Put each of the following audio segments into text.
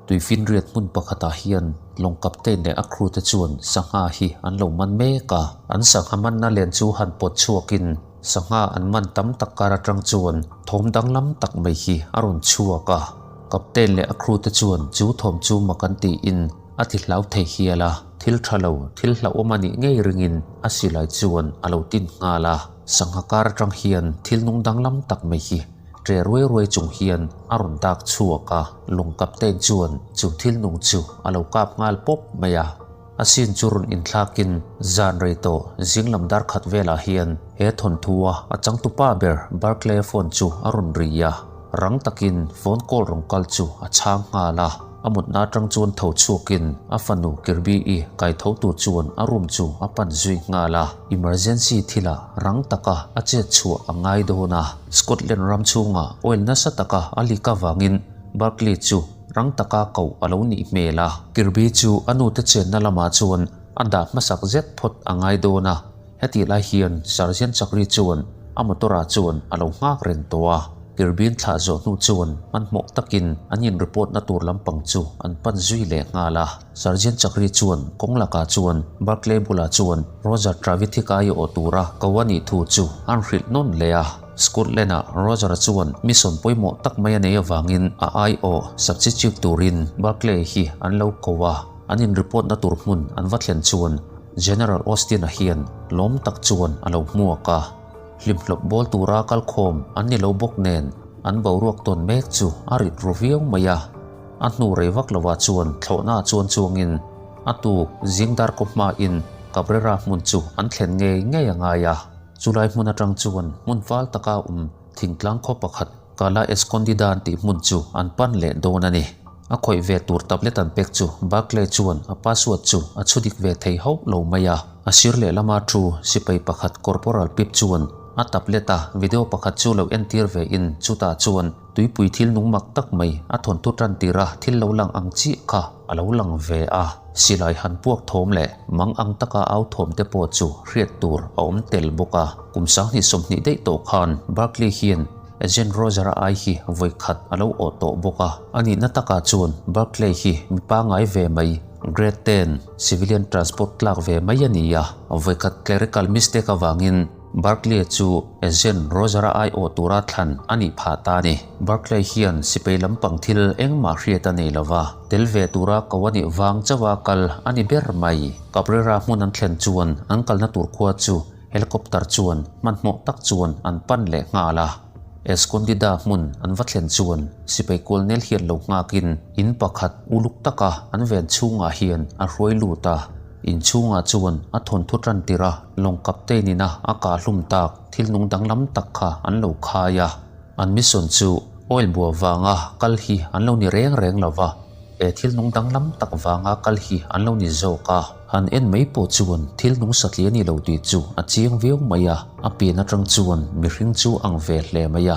Tuifinriat hmun pakhatah hian lawng captain leh a crew te chuan sangha hi an lo man mek a. An sangha manna len chu han pawt chhuakin sangha an man tam tak kar atang chuan thawm danglam tak mai hi a rawn chhuak a. Captain leh a crew te chuan chu thawm chu mak an tiin a ti hlau thei hial a. Thil tha lo, thil hlauhawm a nih ngei ringin a silai chuan a lo tin nghal a. Sangha kar atang hian thil nung danglam tak mai hi Ṭe ruai ruai chung hian a rawn dak chhuak a, lawng captain chuan chu thil nung chu a lo kap nghal pawp mai a. A sin chu rawn inthlakin zan rei tawh zing lam dar khat velah hian he thawnthua a changtupa ber Barclay-a phone chu a rawn ri a, rang takin phone call rawn kal chu a chhang nghal a. A mutna atang chuan tho chhuakin a fanu Kirby-i kai tho tur chuan a room chu a pan zui nghal a. Emergency thilah rang taka a chet chhuah a ngai dawn a. Scotland ram chhungah oil nasa taka a leak avangin Barclay chu rang taka koh a lo nih hmel a. Kirby chu a nute chenna lamah chuan a dah hmasak zet phawt a ngai dawn a. Hetih lai hian Sergeant Chakri chuan a motor-ah chuan a lo nghak reng tawh a, Kirbin thlah zawh hnu chuan hmanhmawh takin an in report na tur lampang chu an pan zui leh nghal a. Sergeant Chakri chuan kawng lakah chuan Barclay bulah chuan Roger Trevithick ai awh tura ko a nih thu chu an hrilh nawn leh a. Scotland-ah Roger-a chuan mission pawimawh tak mai a nei avangin a aiawh substitute turin Barclay hi an lo ko a. An in report na tur hmun an va thlen chuan General Austin-a hian lawm tak chuan a lo hmuak a, hlimhlawp bawl tura kalkhawm an ni lo bawk nen an boruak tawn mek chu a rit ru viau mai a. A hnu rei vak lovah chuan thlawhnaah chuan chuangin a tuk zing darkaw hmain Cabrera hmun chu an thlen ngei ngei a ngai a. Chulai hmun atang chuan hmun fal taka awm thingtlang khaw pakhat Cala Escondida an tih hmun chu an pan leh dawn a ni. A khawih ve tur tablet an pek chu Barclay chuan a password chu a chhu dik ve thei hauh lo mai a. A sir lehlama thu sipai pakhat Corporal Pip chuan a tablet a video pakhat chu lo entir ve in chutah chuan tuipui thil nung mak tak mai a thawnthu tan tir a thil lo lang ang chiah kha a lo lang ve a. Silai han puak thawm leh mang ang taka au thawm te pawh chu hriat tur a awm tel bawk a. Kum 2020 daih tawh khan Barclay hian Agent Roger-a ai hi vawi khat a lo awh tawh bawk a. A nihna takah chuan Barclay hi mi pangngai ve mai, Grade 10, Civilian Transport tlak ve mai a ni a. Vawi khat clerical mistake avangin Barclay chu Agent Roger-a ai awh tura thlan a nih phah ta a ni. Barclay hian sipai lampang thil engmah hriat a nei lova, tel ve tura ko a nih vang chauha kal a ni ber mai. Cabrera hmun an thlen chuan an kalna tur khua chu Helicopter chuan hmanhmawh tak chuan an pan leh nghal a. Escondida hmun an va thlen chuan sipai kualnel hian lo nghakin in pakhat uluk taka an ven chhungah hian a hruai lut a. In chhungah chuan a thawnthu tan tirh a, lawng captain ina a kah hlum tak thil nung danglam tak kha an lo khai a. An mission chu oil bua vanga kal hi an lo ni reng reng lo va, he thil nung danglam tak vanga kal hi an lo ni zawk a. Han en mai pawh chuan thil nung satli a ni lo tih chu a chiang viau mai a, a pian atang chuan mihring chu ang ve hle mai a,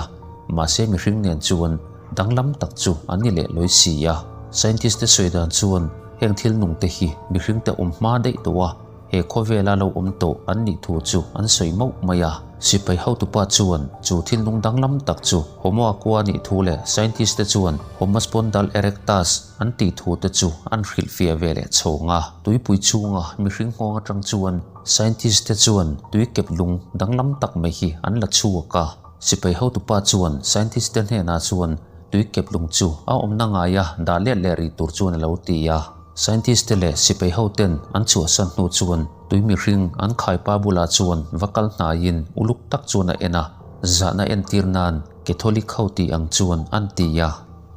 mahse mihring nen chuan danglam tak chu an ni leh lawi si a. Scientist te sawi dan chuan heng thil nung te hi mihring te awm hma daih tawh a, He khawvela lo awm tawh an nih thu chu an sawi mauh mai a. Sipai hotupa chuan chu thil nung danglam tak chu Homo aqua nih thu leh scientist te chuan Homo spondal erectus an tih thu te chu an hrilhfiah ve leh chhawng a. Tuipui chhunga mihring nghawng atang chuan scientist te chuan tui kep lung danglam tak mai hi an la chhuak a. Sipai hotupa chuan scientist te hnenah chuan tui kep lung chu a awmna ngaia dah let leh rih tur chuan a lo ti a. Scientist te leh sipai ho ten an chhuahsan hnu chuan tui mihring an khaipa bulah chuan va kal hnaiin uluk tak chuan a en a, zahna entir nan Catholic ho tih ang chuan an ti a.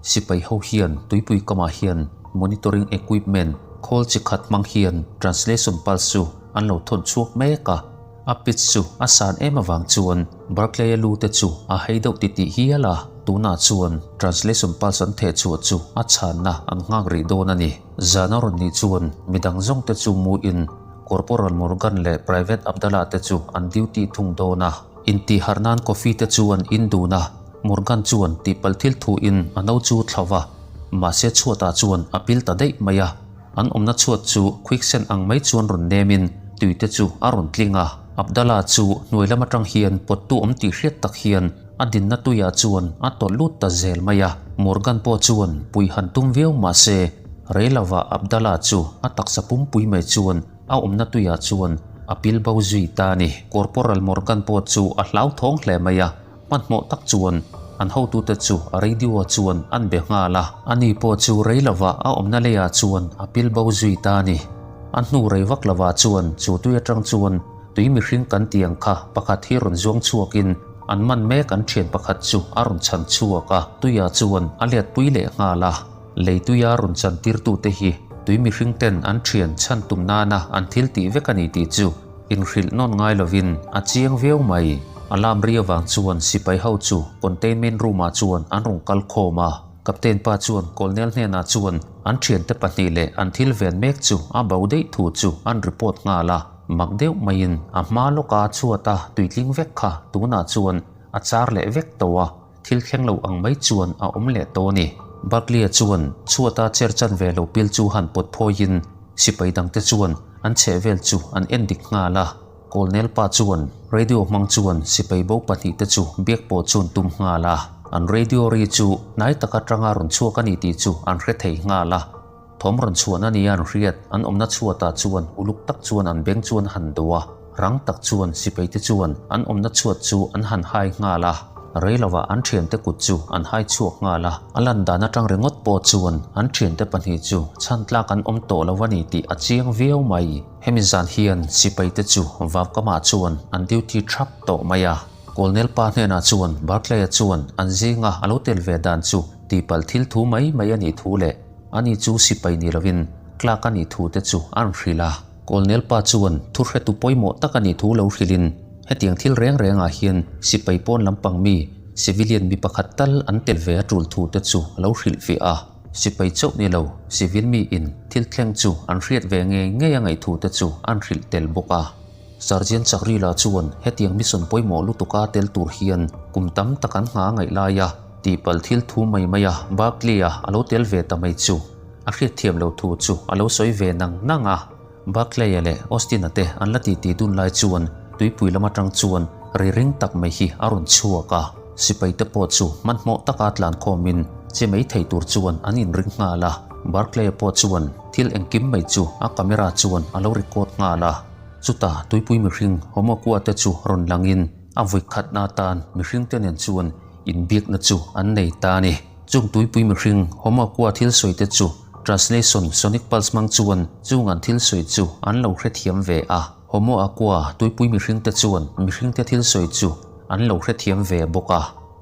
Sipai ho hian tuipui kamah hian monitoring equipment khawl chi khat hmang hian translation pulse chu an lo thawn chhuak mek a. A pitch chu a san em avang chuan Barclay-a lu te chu a hei deuh titih hial a, tunah chuan translation pulse an theh chhuah chu a chhanna an nghak rih dawn a ni. Zan a rawn nih chuan midang zawng te chu muin Corporal Morgan leh Private Abdallah te chu an duty thung dawn a. Intihharh nan coffee te chu an in dun a, Morgan chuan tihpalh thil thuin a no chu thlo va, mahse chhuatah chuan a pil ta daih mai a. An awmna chhuat chu quicksand ang mai chuan rawn nemin tui te chu a rawn tling a. Abdallah chu hnuai lam atang hian pawttu awm tih hriat tak hian a dinna tuiah chuan a tawlh lut ta zel mai a. Morgan pawh chuan puih han tum viau mah se, rei lovah Abdallah chu a taksa pumpui mai chuan a awmna tuiah chuan a pil bo zui ta a ni. Corporal Morgan pawh chu a hlauthawng hle mai a, hmanhmawh tak chuan an hotute chu a radio chuan an be nghal a. Ani pawh chu rei lovah a awmna leiah chuan a pil bo zui ta a ni. A hnu rei vak lovah chuan chu tui atang chuan tui mihring kan tih ang kha pakhat hi rawn zuang chhuakin an man mek an thian pakhat chu a rawn chhan chhuak a, tuiah chuan a let pui leh nghal a. Lei tuia rawn chan tirtute hi tui mihring ten an thian chhan tum nana an thil tih vek a ni tih chu inhrilh nawn ngai lovin a chiang viau mai. Alarm ri avang chuan sipai ho chu containment room ah chuan an rawn kal khawm a. Captain pa chuan Colonel hnenah chuan an thiante pahnih leh an thil ven mek chu a bo daih thu chu an report nghal a. Mak deuh maiin a hma lawka chhuata tuitling vek kha tunah chuan a char leh vek tawh a. Thil thleng lo ang mai chuan a awm leh tawh a ni. Barclay-a chuan chhuata chair chanve lo pil chu han pawt phawiin sipai dangte chuan an chheh vel chu an en dik nghal a. Colonel pa chuan radio hmang chuan sipai bo pahnihte chu biak pawh chuan tum nghal a. An radio ri chu hnai tak atanga rawn chhuak a ni tih chu an hre thei nghal a. Thawm rawn chhuahna nia an hriat an awmna chhuatah chuan uluk tak chuan an beng chuan han do a, rang tak chuan sipaite chuan an awmna chhuat chu an han hai nghal a, rei lovah an thiante kut chu an hai chhuak nghal a, a lan dan atang ringawt pawh chuan an thiante pahnih chu chhan tlak an awm tawh lo a ni tih a chiang viau mai. Hemi zan hian sipaite chu Vaukamah chuan an duty thap tawh mai a, Colonel pa hnenah chuan Barclay-a chuan an zinga a lo tel ve dan chu tihpalh thil thu mai mai a nih thu leh Ani chu sipai ni lovin clerk a nih thu te chu a rawn hrilh a. Colonel pa chuan thu hretu pawimawh tak a nih thu lo hrilhin, hetiang thil reng rengah hian sipai pawn lampang mi, civilian mi pakhat tal an tel ve a tul thu te chu a lo hrilh fiah a. Sipai chauh ni lo, civil mi in thil thleng chu an hriat ve ngei ngei a ngaih thu te chu an hrilh tel bawk a. Sergeant Chakrila chuan hetiang mission pawimawh lutuka tel tur hian kum tam tak an hna ngaih lai a, Tihpalh thil thu mai mai a Barclay-a a lo tel ve ta mai chu a hriatthiam lo thu chu a lo sawi ve nang nang a. Barclay-a leh Austin-a te an la titi dun lai chuan tuipui lam atang chuan ri ring tak mai hi a rawn chhuak a. Sipai te pawh chu hmanhmawh taka tlan khawmin che mai thei tur chuan an inring nghal a. Barclay-a pawh chuan thil engkim mai chu a camera chuan a lo record nghal a. Chutah tuipui mihring Homoku-a te chu rawn langin a vawi khatna atan mihringte nen chuan Inbiakna chu an nei ta a ni. Chung tuipui mihring Homoakua thil sawi te chu Translation Sonic Pulse hmang chuan chung an thil sawi chu an lo hrethiam ve a. Homoakua tuipui mihring te chuan mihring te thil sawi chu an lo hrethiam ve bawk a.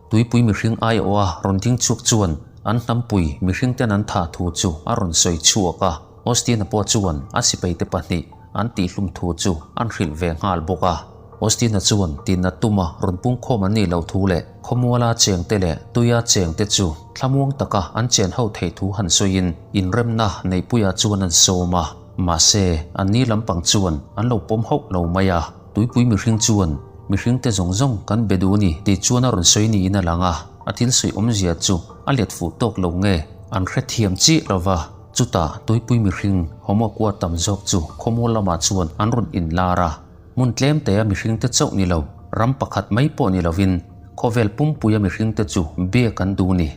Tuipui mihring aiawha rawn ding chhuak chuan an hnampui mihring ten an thah thu chu a rawn sawi chhuak a. Austin-a pawh chuan a sipaite pahnih an tihhlum thu chu an hrilh ve nghal bawk a. Austin-a chuan tinna tuma rawn pungkhawm an nih loh thu leh khawmuala chengte leh tuia chengte chu thlamuang taka an chen ho theih thu han sawiin inremna neihpuiah chuan an sawm a. Mahse, anni lampang chuan an lo pawm hauh lo mai a. Tuipui mihring chuan mihringte zawng zawng kan be duh a ni tih chuan a rawn sawi niin a lang a. A thil sawi awmzia chu a let fuh tawk lo nge an hrethiam chiah lo va. Chutah tuipui mihring Homoakua tam zawk chu khawmual lamah chuan an rawn inlar a. Hmun tlem te a mihringte chauh ni lo, ram pakhat mai pawh ni lovin khawvel pumpuia mihringte chu biak an duh ni.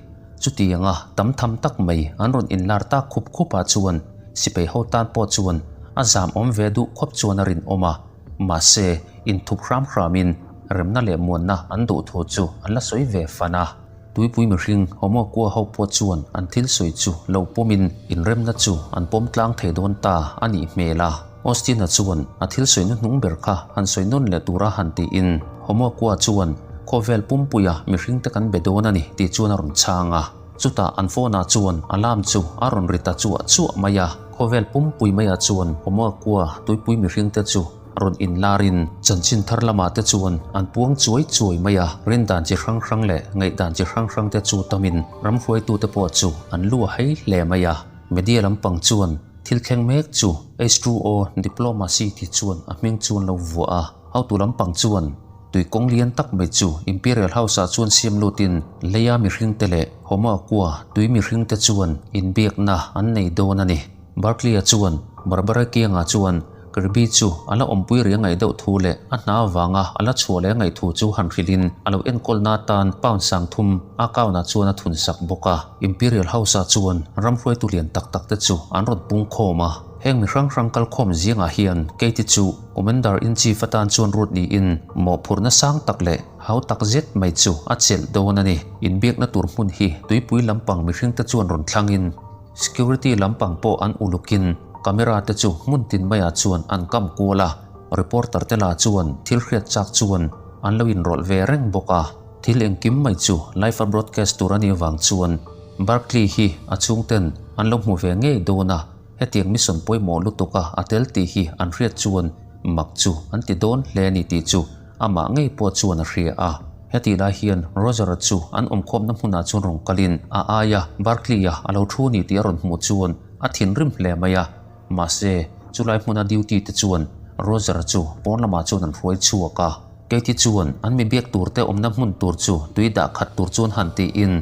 Chutianga tam tham tak mai an rawn inlar tak khup khupah chuan sipai ho tan pawh chuan a zam awm ve duh khawp chuan a rinawm a. Mahse, inthup hram hramin remna leh muanna an duh thu chu an la sawi ve fan a. Tuipui mihring Homo kua ho pawh chuan an thil sawi chu lo pawmin inremna chu an pawm tlang thei dawn ta a nih hmel a. Austin-a chuan a thil sawi hnuhnung ber kha han sawi nawn leh tura han tiin Homo kua chuan khawvel pumpuia mihringte kan be dawn a ni tih chuan a rawn chhang a. Chutah an phone-ah chuan alarm chu a rawn ri ta chuah chuah mai a. Khawvel pumpui maiah chuan Homo kua tuipui mihringte chu rawn inlarin chanchin thar lamah te chuan an puang chuai chuai mai a, rindan chi hrang hrang leh ngaihdan chi hrang hrang te chu tamin ram hruaitute pawh chu an lu a hei hle mai a. Media lampang chuan thil thleng mek chu H2O Diplomacy ti chuan a hming chu an lo vuah a, hotu lampang chuan tui kawng lian tak mai chu Imperial House ah chuan siam lutin leia mihringte leh Homo Aqua tui mihringte chuan inbiakna an nei dawn a ni. Barclay-a chuan Barbara kiangah chuan. Kirby chu a la awmpui rih a ngaih deuh thu leh a hna avanga a la chhuah leh a ngaih thu chu han hrilhin a lo enkawlna atan pound 3000 a account ah chuan a thun sak bawk a. Imperial House ah chuan ram hruaitu lian tak tak te chu an rawn pung khawm a. Heng mi hrang hrang kal khawm zingah hian Katie chu Commander in Chief atan chuan rut niin mawhphurhna sang tak leh hau tak zet mai chu a chelh dawn a ni. Inbiakna tur hmun hi tuipui lampang mihringte chuan rawn thlangin Security lampang pawh an ulukin camera te chu hmun tin maiah chuan an kam kual a, reporter te lah chuan thil hriat chak chuan an lo inrawlh ve reng bawk a. Thil engkim mai chu live a broadcast tur a nih avang chuan Barclay hi a chhungten an lo hmu ve ngei dawn a, hetiang mission pawimawh lutuk a a tel tih hi an hriat chuan mak chu an ti dawn hle a ni tih chu amah ngei pawh chuan a hria a. Hetih lai hian Roger-a chu an awmkhawmna hmunah chuan rawn kalin a aia Barclay-a a lo thu ni tih a rawn hmuh chuan a thinrim hle mai a. Mahse, chulai hmuna duty te chuan Roger-a chu pawn lamah chuan an hruai chhuak a. Katie chuan an mi biak tur te awmna hmun tur chu tui dah khat tur chuan han tiin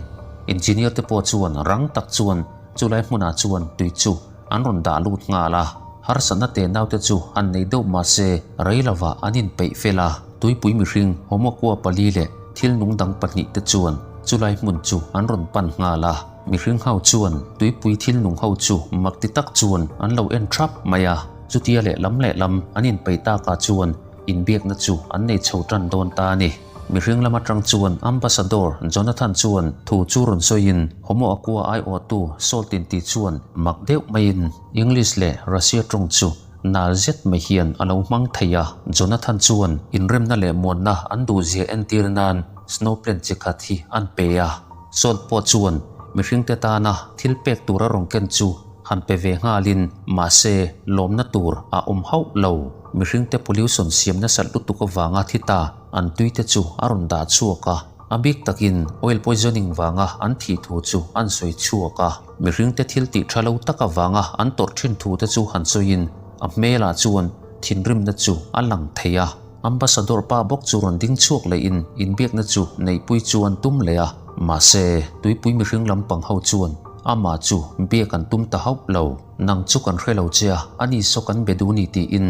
engineer te pawh chuan rang tak chuan chulai hmunah chuan tui chu an rawn dah lut nghal a. Harsatna te naute chu han nei deuh mahse rei lovah an inpeih fel a. Tuipui mihring Homokoa pali leh thil nung dang pahnih te chuan chulai hmun chu an rawn pan nghal a. Mihring ho chuan tuipui thil nung ho chu mak ti tak chuan an lo en thap mai a. Chutia lehlam lehlam an inpeih takah chuan Inbiakna chu an nei chho tan dawn ta a ni. Mihring lam atang chuan Ambassador Jonathan chuan thu chu rawn sawiin Homo Aqua aiawhtu Saul Tinti chuan mak deuh maiin English leh Russia tawng chu nal zet mai hian a lo hmang thei a. Jonathan chuan inremna leh muanna an duhzia entir nan snow plane chi khat hi an pe a. Saul pawh chuan mihringte tana thil pek tur a rawn ken chu han pe ve nghalin mahse lawmna tur a awm hauh lo. Mihringte pollution siam nasat lutuk avanga thi ta an tuite chu a rawn dah chhuak a, a bik takin oil poisoning vanga an thih thu chu an sawi chhuak a. Mihringte thil tih tha lo tak avanga an tawrh thin thu te chu han sawiin a hmelah chuan thinrimna chu a lang thei a. Ambassador pa bawk chu rawn ding chhuak lehin inbiakna chu neihpui chu an tum leh a, mahse tuipui mihring lampang ho chuan amah chu biak an tum ta hauh lo. Nang chu kan hre lo che a, ani saw kan be duh ni tiin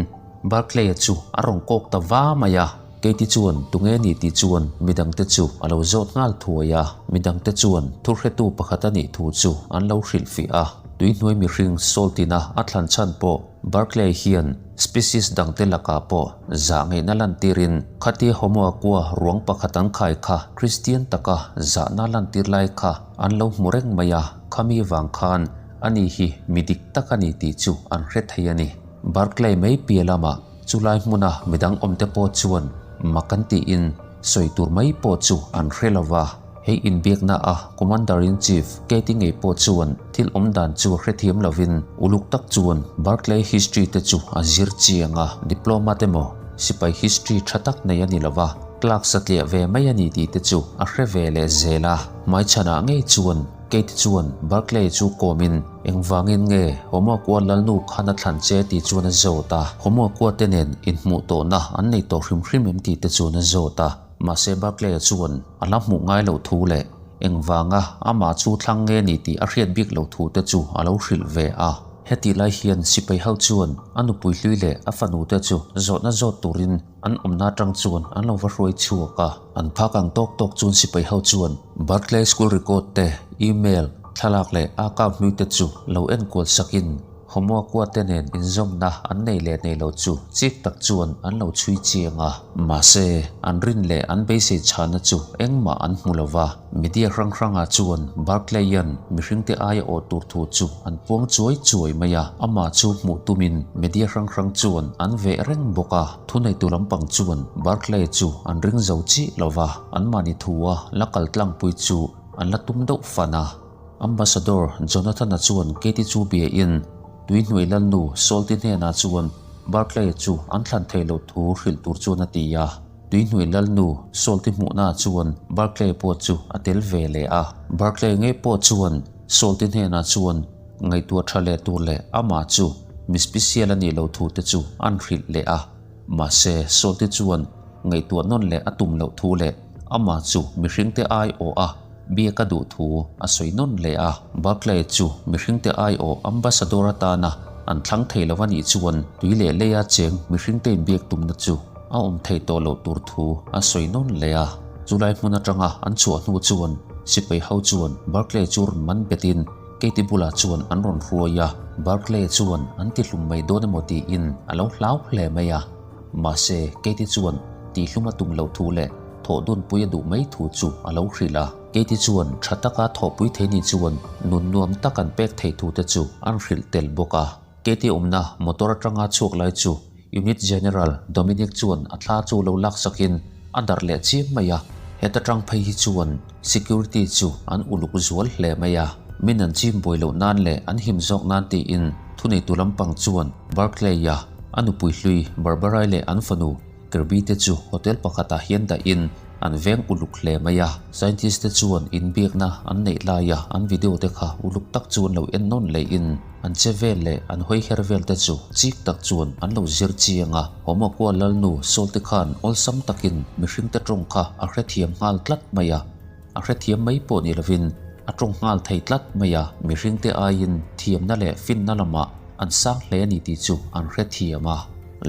Barclay-a chu a rawn kawk ta va mai a. Katie chuan tunge ni tih chuan midangte chu a lo zawt nghal thuai a, midangte chuan thuhretu pakhat a nih thu chu an lo hrilhfiah a. Tuihnuai mihring Salt-ina a thlan chhan pawh Barclay hian species dangte lakah pawh zah ngaihna lantirin khatia Homo Aqua ruang pakhat an khai kha Kristian taka zahna lantir lai kha an lo hmu reng mai a, khami vang khan Ani hi mi dik tak a ni tih chu an hre thei a ni. Barclay mai piah lamah chulai hmuna midang awmte pawh chuan mak an tiin sawi tur mai pawh chu an hre lo va. Hei inbiakna a Commander-in-Chief Katie ngei pawh chuan thil awm dan chu hrethiam lovin uluk tak chuan Barclay history te chu a zir chiang a, diplomat emaw sipai history tha tak nei a ni lo va, clerk satliah ve mai a ni tih te chu a hre ve leh zel a. Hmaichhanah ngei chuan Kate chuan Barclay chu kawmin, Engvangin nge Homoakua lalnu khan a thlan che tih chuan a zawt a. Homoakua te nen inhmuh tawhna an nei tawh hrim hrim em tih te chuan a zawt a. Mahse Barclay-a chuan a la hmuh ngai loh thu leh engvanga amah chu thlang nge ni tih a hriat bik loh thu te chu a lo hrilh ve a. Hetih lai hian sipai ho chuan a nupui hlui leh a fanu te chu zawhna zawt turin An awmna atang chuan an lo va hruai chhuak a, an phak ang tawk tawk chuan sipai ho chuan Barclay School record te, email, thlalak leh a account hlui te chu lo enkual sakin Homoakua te nen inzawmna an nei leh nei lo chu chik tak chuan an lo chhui chiang a. Mahse, an rin leh an beisei chhana chu engmah an hmu lo va. Media hrang hrangah chuan Barclay-a'n mihringte aia awh tur thu chu an puang chuai chuai mai a, amah chu hmuh tumin media hrang hrang chuan an veh reng bawk a. Thuneitu lampang chuan Barclay chu an ring zo chiah lo va, anmahni thua la kal tlangpui chu an la tum deuh fan a. Ambassador Jonathan-a chuan Katie chu biain Tuihnuai Lalnu Salty hnenah chuan Barclay chu an thlan theih loh thu hrilh tur chuan a ti a. Tuihnuai Lalnu Salty hmuhnaah chuan Barclay pawh chu a tel ve leh a. Barclay ngei pawh chuan Salty hnenah chuan ngaihtuah tha leh tur leh amah chu mi special a nih loh thu te chu an hrilh leh a. Mahse, Salty chuan ngaihtuah nawn leh a tum loh thu leh amah chu mihringte aiawh a biak a duh thu a sawi nawn leh a. Barclay chu mihringte aiawh ambassador atana. an thlang thei lo a nih chuan tui leh leia cheng mihringte inbiak tumna chu a awm thei tawh loh tur thu a sawi nawn leh a. Chulai hmun atanga an chhuah hnu chuan sipai ho chuan Barclay chu rawn man betin Katie bulah chuan an rawn hruai a, Barclay chuan an tihlum mai dawn emaw tiin a lo hlau hle mai a. Mahse, Katie chuan tihlum a tum loh thu leh thawh dunpui a duh mai thu chu a lo hrilh a. Katie chuan tha taka thawhpui thei ni chuan nun nuam tak an pek thei thu te chu an hrilh tel bawk a. Katie awmna motor atanga chhuak lai chu Unit General Dominic chuan a thla chu lo laksakin a darh leh chiam mai a. Heta tang phei hi chuan security chu an uluk zual hle mai a. Min an chim buai loh nan leh an him zawk nan tiin thuneitu lampang chuan Barclay-a a nupui hlui Barbara-i leh an fanu Kirby te chu hotel pakhatah hian dahin an veng uluk hle mai a. Scientist te chuan inbiakna an neih laia an video te kha uluk tak chu an lo en nawn lehin an che vel leh an hawi her vel te chu chik tak chuan an lo zir chiang a. Homokoa lalnu Saul te khan awlsam takin mihring te tawng kha a hrethiam nghal tlat mai a. A hrethiam mai pawh ni lovin a tawng nghal thei tlat mai a, mihring te aiin thiamna leh finna lamah an sang hle a ni tih chu an hrethiam a.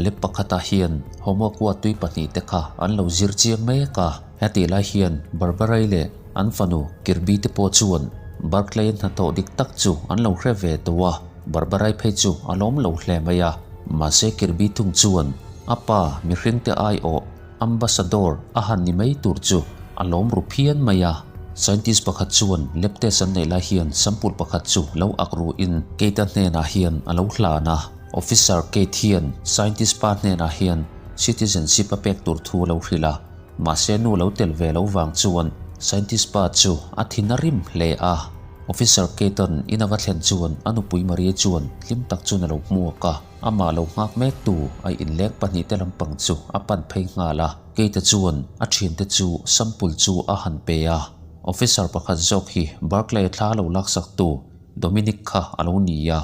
Lep pakhatah hian Homokoa tui pahnihte kha an lo zir chiang mek a. Hetih lai hian Barbarai leh an fanu Kirby te pawh chuan Barclay-a hnathawh dik tak chu an lo hre ve tawh a, Barbarai phei chu a lawm lo hle mai a. Mahse Kirby thung chuan a pa mihringte aiawh Ambassador a han ni mai tur chu a lawm ru phian mai a. Scientist pakhat chuan lab test an neih lai hian sample pakhat chu lo ak ruin Kate-a hnenah hian a lo hlan a. Officer Kate hian scientist pa hnenah hian citizenship a pek tur thu a lo hrilh a, mahse nu lo tel ve lo vang chuan scientist pa chu a thin a rim hle a. Officer Kate-a'n in a va thlen chuan a nupui Maria chuan hlim tak chuan a lo hmuak a, amah lo nghak mektu a inleng pahnihte lampang chu a pan phei nghal a. Kate-a chuan a thiante chu sample chu a han pe a, officer pakhat zawk hi Barclay thla lo laksaktu Dominic kha a lo ni a.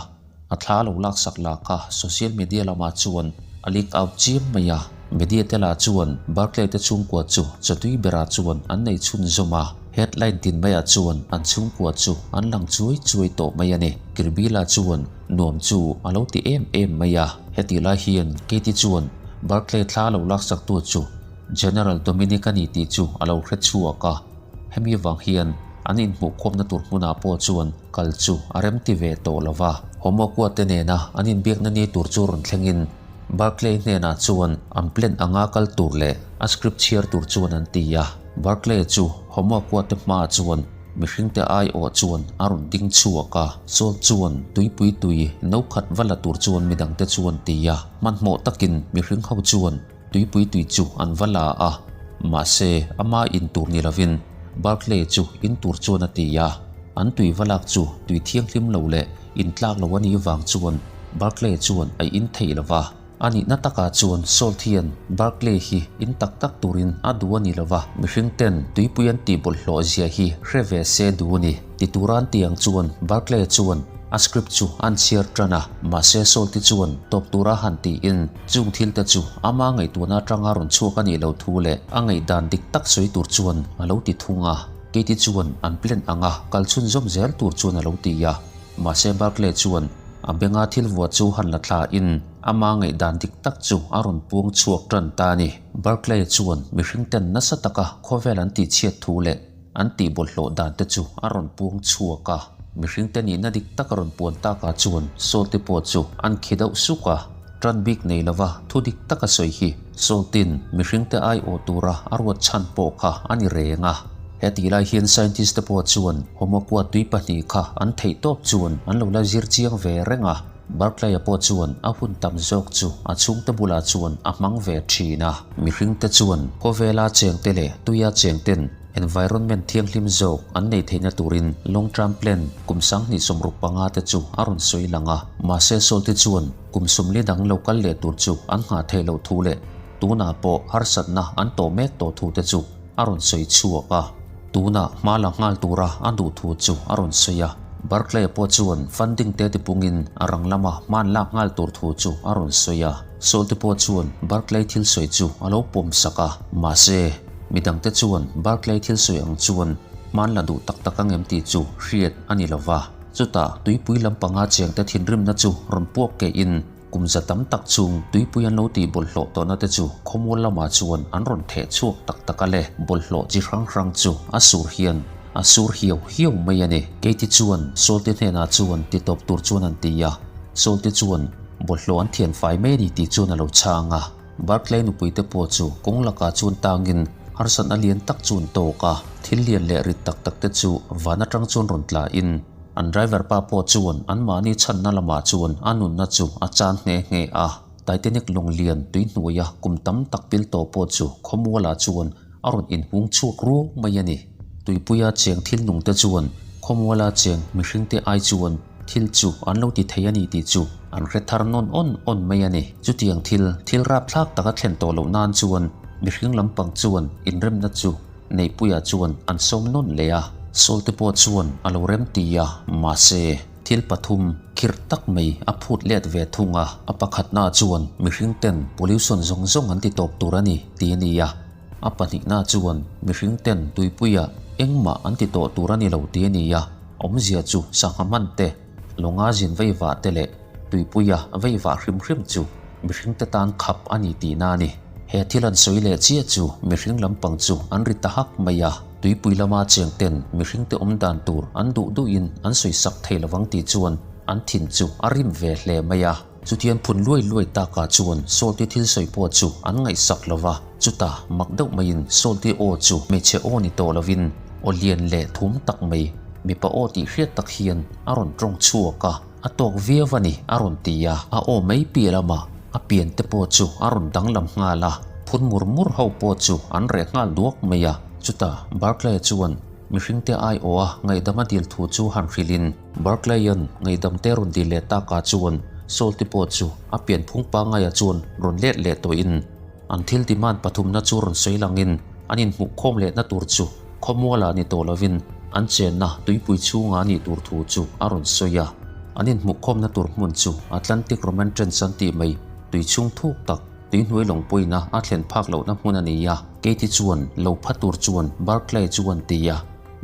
A thla lo laksak lah kha social media lamah chuan a leak out chiam mai a, media te lah chuan Barclay te chhungkua chu chawtui berah chuan an nei chhunzawm a, headline tin maiah chuan an chhungkua chu an lang chuai chuai tawh mai a ni. Kirby lah chuan nuam chu a lo ti em em mai a, hetih lai hian Katie chuan Barclay thla lo laksaktu chu General Dominic a ni tih chu a lo hre chhuak a, hemi vang hian an inhmuhkhawmna tur hmunah pawh chuan Kal chu a remti ve tawh lo va, Homokoa te nena an inbiakna ni tur chu rawn thlengin Barclay hnenah chuan an plan anga kal tur leh a script chhiar tur chuan an ti a. Barclay chu Homokoa te hmaah chuan mihringte aiawh chuan a rawn ding chhuak a, Saul chuan tuipui tui no khat va la tur chuan midangte chuan ti a, hmanhmawh takin mihring ho chuan tuipui tui chu an va la a, mahse ama in tur ni lovin Barclay chu in tur chuan a ti a, an tui va lak chu tui thianghlim lo leh in tlak lo a nih vang chuan Barclay chuan a in thei lo va. A nihna takah chuan Salt hian Barclay hi in tak tak turin a duh a ni lo va, mihring ten tuipui an tih bawlhhlawh zia hi hre ve se duh a ni. Ti tura an tih ang chuan Barclay chuan a script chu an chhiar tan a, mahse Salt-i chuan tawp tura han tiin Chung thil te chu ama ngaihtuahna atanga rawn chhuak a nih loh thu leh a ngaihdan dik tak sawi tur chuan a lo ti thung a. Katie chuan an plan anga kal chhunzawm zel tur chuan a lo ti a. Mahse Barclay chuan a benga thil vuah chu han la thla in ama ngaihdan dik tak chu a rawn puang chhuak tan ta a ni. Barclay chuan mihring ten nasa taka khawvel an tihchhiat thu leh An tih bawlhhlawh dan te chu a rawn puang chhuak a, mihring te nihna dik tak a rawn puan takah chuan Saul-te pawh chu an khi deuh suk a. Tan bik nei lova thu dik tak a sawi hi Saul-tin mihring te aiawh tura a ruat chhan pawh kha a ni reng a. Hetih lai hian scientist te pawh chuan Homoqua tui pahnih kha an theih tawp chuan an lo la zir chiang ve reng a. Barclay-a pawh chuan a hun tam zawk chu a chhungte bulah chuan a hmang ve thin a. Mihring te chuan khawvela chengte leh tuia chengten Environment thianghlim zawk an nei theihna turin long term plan kum 2065 te chu a rawn sawi lang a, mahse Saul-te chuan kum 40 dang lo kal leh tur chu an nghah theih loh thu leh tunah pawh harsatna an tawh mek tawh thu te chu a rawn sawi chhuak a. Tunah hma la nghal tura a duh thu chu a rawn sawi a, Barclay pawh chuan funding te tipungin a rang lama hma an lak nghal tur thu chu a rawn sawi a. Saul-te pawh chuan Barclay thil sawi chu a lo pawm sak a, mahse, Midangte chuan Barclay thil sawi ang chuan hman la duh tak tak ang em tih chu hriat a ni lo va. Chutah tuipui lampanga chengte thinrimna chu rawn puak keihin kum za tam tak chung tuipui an lo tih bawlhhlawh tawhna te chu khawmual lamah chuan an rawn theh chhuak tak tak a le. Bawlhhlawh chi hrang hrang chu a sur hian a sur hiau hiau mai a ni. Keiti chuan Sawlte hnenah chuan ti tawp tur chuan an ti a, Sawlte chuan bawlhhlawh an thian fai mai a ni tih chuan a lo chhang a. Barclay nupuite pawh chu kawng lakah chuan tangin harsatna lian tak chu an tawk a, thil lian leh rit tak tak te chu van atang chuan rawn tlain an driver pa pawh chuan anmahni chhanna lamah chuan a nunna chu a chan nghe nghe a. Titanic lawng lian tui hnuaia kum tam tak pil tawh pawh chu khawmualah chuan a rawn inhung chhuak ruau mai a ni. Tuipuia cheng thil nungte chuan khawmuala cheng mihringte ai chuan thil chu an lo ti thei a ni tih chu an hre thar nawn awn awn mai a ni. Chutiang thil, thil rapthlak taka thlen tawh loh nan chuan mihring lampang chuan inremna chu Neihpuia chuan an sawm nawn leh a. Sawlte pawh chuan a lo rem ti a, mahse, thil pathum khirh tak mai a phut let ve thung a. A pakhatna chuan mihring ten pollution zawng zawng an ti tawp tur a ni tih a ni a. A pahnihna chuan mihring ten tuipuiah engmah an ti tawh tur a ni lo tih a ni a, awmzia chu sangha hman te, lawnga zin veivah te leh tuipuia veivah hrim hrim chu mihring te tan khap a ni tihna a ni. He thil an sawi leh chiah chu mihring lampang chu an ri ta hak mai a, tuipui lama cheng ten mihring te awm dan tur an duh duhin an sawi sak thei lovang tih chuan an thin chu a rim ve hle mai a. Chutian phun luai luai takah chuan Sawlte thil sawi pawh chu an ngaihsak lo va, chutah mak deuh maiin Sawlte aw chu hmeichhe aw ni tawh lovin aw lian leh thum tak mai, mipa aw tih hriat tak hian a rawn tawng chhuak a, a tawk viau a ni a rawn ti a, a aw mai piah lamah a pian te pawh chu a rawn danglam nghal a, phun mur mur ho pawh chu an reh nghal duak mai a, chutah Barclay chuan mihringte aiawha ngaihdam a dil thu chu han hrilhin. Barclay-a'n ngaihdam te rawn dil leh takah chuan Saul-te pawh chu a pianphung pangaia chuan rawn let leh tawhin an thil demand pathumna chu rawn sawi langin an inhmuhkhawm lehna tur chu khawmualah ni tawh lovin an chenna tuipui chhunga a nih tur thu chu a rawn sawi a. An inhmuhkhawmna tur hmun chu Atlantic Roman Trench an tih mai tui chhung thuk tak tuihnuai lawng pawina a thlen phak lohna hmun a ni a. Katie chuan lo pha tur chuan Barclay chu an ti a.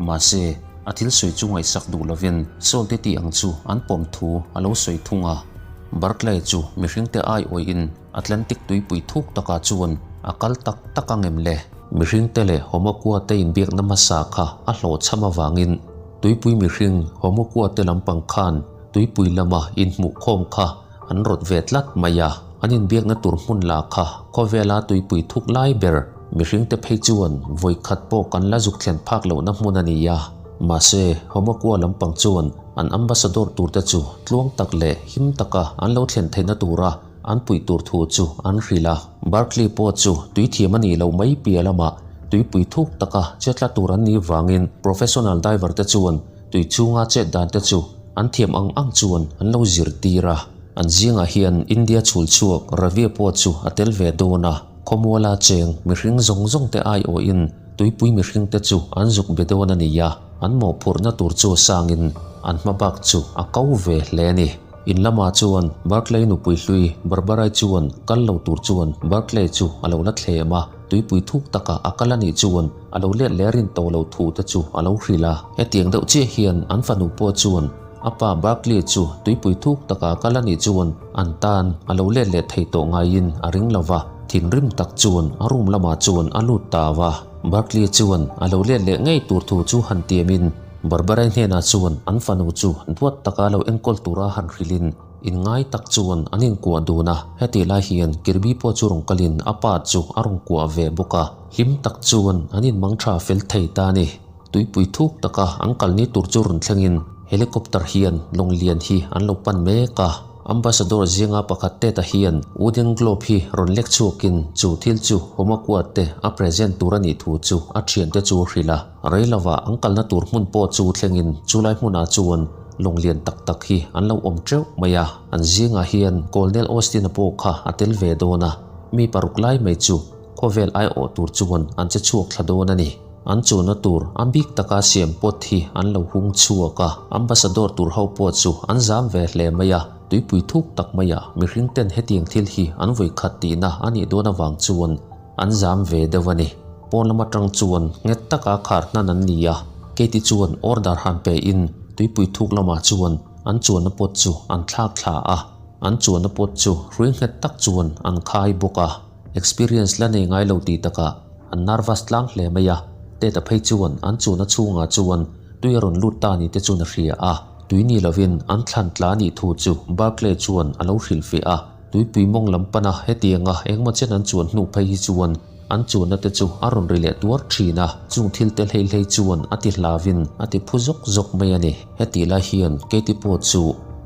Mahse, a thil sawi chu ngaihsak duh lovin Saul te tih ang chu an pawm thu a lo sawi thung a. Barclay chu mihringte aiawiin Atlantic tuipui thuk takah chuan a kal tak tak ang em le? Mihringte leh Homoqua te inbiakna hmasa kha a hlawhchham avangin tuipui mihring Homoqua te lampang khan tuipui lama inhmuhkhawm kha an rawt ve tlat mai a, an inbiakna tur hmun lah kha khawvela tuipui thuk lai ber mihringte phei chuan vawi khat pawh kan la zuk thlen phak lohna hmun a ni a. Mahse, Homakua lampang chuan an ambassador turte chu tluang tak leh him taka an lo thlen theihna tura an puih tur thu chu an hrilh a. Barclay pawh chu tuithiam a nih loh mai piah lamah tuipui thuk taka che tla tur an nih vangin professional diver te chuan Tui chhunga chet dan te chu an thiam ang ang chuan an lo zirtir a, an zingah hian India chhul chhuak Ravia pawh chu a tel ve dawn a, khawmuala cheng mihring zawng zawng te aiawhin tuipui mihring te chu an zuk be dawn a ni a, an mawhphurhna tur chu sangin an hma bak chu a ko ve hle a ni. In lamah chuan Barclay nupui hlui Barbarai chuan kal lo tur chuan Barclay chu a lo la thlem a. Tuipui thuk takah a kal a nih chuan a lo let leh rin tawh lo thu te chu a lo hrilh a. Hetiang deuh chiah hian an fanu pawh chuan a pa Barclay chu tuipui thuk takah a kal a nih chuan an tan a lo let leh thei tawh ngaiin a ring lo va, thinrim tak chuan a room lamah chuan a lut ta va. Barclay chuan a lo let leh ngei tur thu chu han tiamin Barbara-i hnenah chuan an fanu chu duat taka lo enkawl tura han hrilhin, Inngai tak chuan an inkuah dun a, hetih lai hian Kirby pawh chu rawn kalin a pa chu a rawn kuah ve bawk a, hlim tak chuan an inmang tha fel thei ta a ni. Tuipui thuk taka an kalni tur chu rawn thlengin helicopter hian lawng lian hi an lo pan mek a, Ambassador zinga pakhat Ted-a hian wooden globe hi rawn lek chhuakin chu thil chu Homakua te a present tur a nih thu chu a thiante chu a hrilh a, rei lovah an kalna tur hmun pawh chu thlengin chulai hmunah chuan Lawng lian tak tak hi an lo awm teuh mai a, an zingah hian Colonel Austin-a pawh kha a tel ve dawn a, mi paruk lai mai chu khawvel aiawh tur chuan an che chhuak thla dawn a ni. An chuanna tur a bik taka siam pawt hi an lo hung chhuak a, Ambassador tur ho pawh chu an zam ve hle mai a, tuipui thuk tak maiah mihring ten hetiang thil hi an vawi khat tihna a nih dawn avang chuan An zam ve deuh a ni. Pawn lam atang chuan nghet taka khar hnan an ni a, Katie chuan order han pe in. tuipui thuk lamah chuan an chuanna pawt chu an thlak thla a, an chuanna pawt chu hrui nghet tak chuan an khai bawk a. Experience la nei ngai lo tih takah an nervous tlang hle mai a, Ted-a phei chuan an chuanna chhungah chuan tui a rawn lut ta ni te chuan a hria a, tui ni lovin an thlan tla nih thu chu Barclay chuan a lo hrilhfiah a. Tuipui mawng lam pana hetianga engmaw chen an chuan hnu phei hi chuan an chuanna te chu a rawn ri leh tuar thin a, chung thil te hlei hlei chuan a ti hlavin a ti phu zawk zawk mai a ni. Hetih lai hian Katie pawh chu